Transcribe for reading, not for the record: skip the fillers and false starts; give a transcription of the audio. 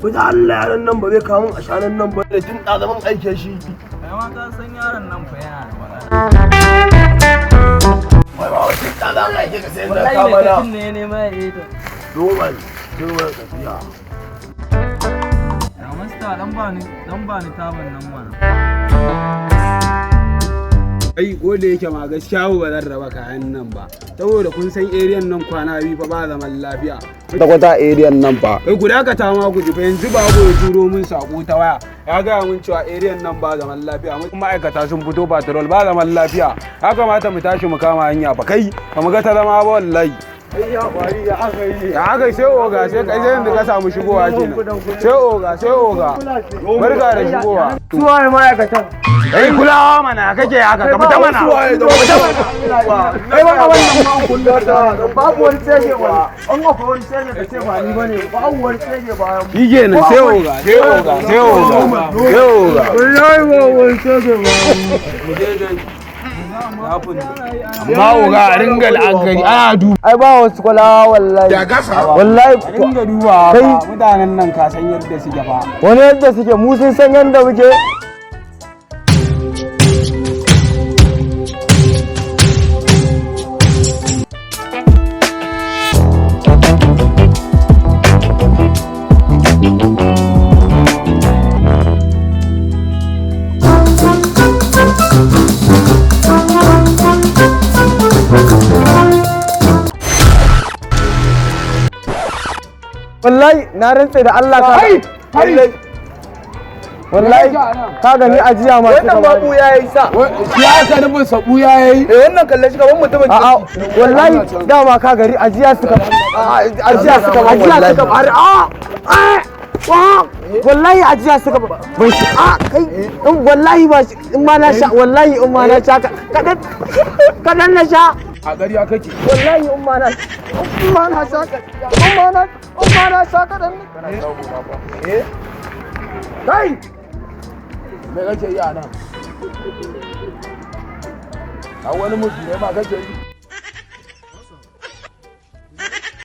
Wata Allah, yaran nan ba zai kawo min ashanan nan ba da tun ɗazamin aike shi. Kai ma ka san yaron nan fa yana da matsala. Wai ba wata ɗazamin aike ka sai da Wallahi ka mai mana. katin ne ya nema ya yi ta. Doman, doman tafiya. Ya masta, dan ba ni taban nan mana. Ai ko da yake ma gaskiya ba zan raba kayan nan ba, saboda kun san area nan kwana 2 fa ba zaman lafiya kwata area nan fa. Kai, ku dakata ma ku ji fa. Yanzu babu ya turo min sako ta waya, ya gaya min cewa area nan ba zaman lafiya, ma'aikata sun fito patrol, ba zaman lafiya. Ya kamata mu tashi mu kama hanya fa. Kai, ba mu ga ta zama ba wallahi. Ya aka yi? Sai oga, sai kai, sai yanzu ka samu shigowa kenan. Sai oga, sai oga, barka da shigowa. Suwaye ma'aikatan? Kai, kulawa mana kake haka? Ka fita mana. Kai ba wannan ma kullum babu wani tsege ba. An akwai wani tsege ka ce ba ni bane, babu wani tsege bayan mu. Shi kenan, sai oga, sai oga, sai oga, sai oga. Wallahi ba wani tsege ba. Amma oga, a ringa la'akari, ana duba. Ai ba wasu kwalawa wallahi. Wallahi. A ringa dubawa Kai. fa, mutanen nan ka san yadda suke fa. Wani yadda suke, mu sun san yadda muke. Wallahi na rantse da Allah ka Ai, wallahi ka gani ajiya ma Wannan ma buya yayi sa. Shi aka nufin sa buya yayi. Eh, wannan kalle shi gaban mutumin. A'a, wallahi dama ka gari ajiya suka ajiya suka a a wallahi ajiya suka ban shi a kai in wallahi ba in ma na sha, wallahi in ma na sha kadan kadan na sha. A ƙarya kake. Wallahi in ma na sha in ma na sha kadan. Kai, me kake yi a nan? A wani mutu ne ma kake yi?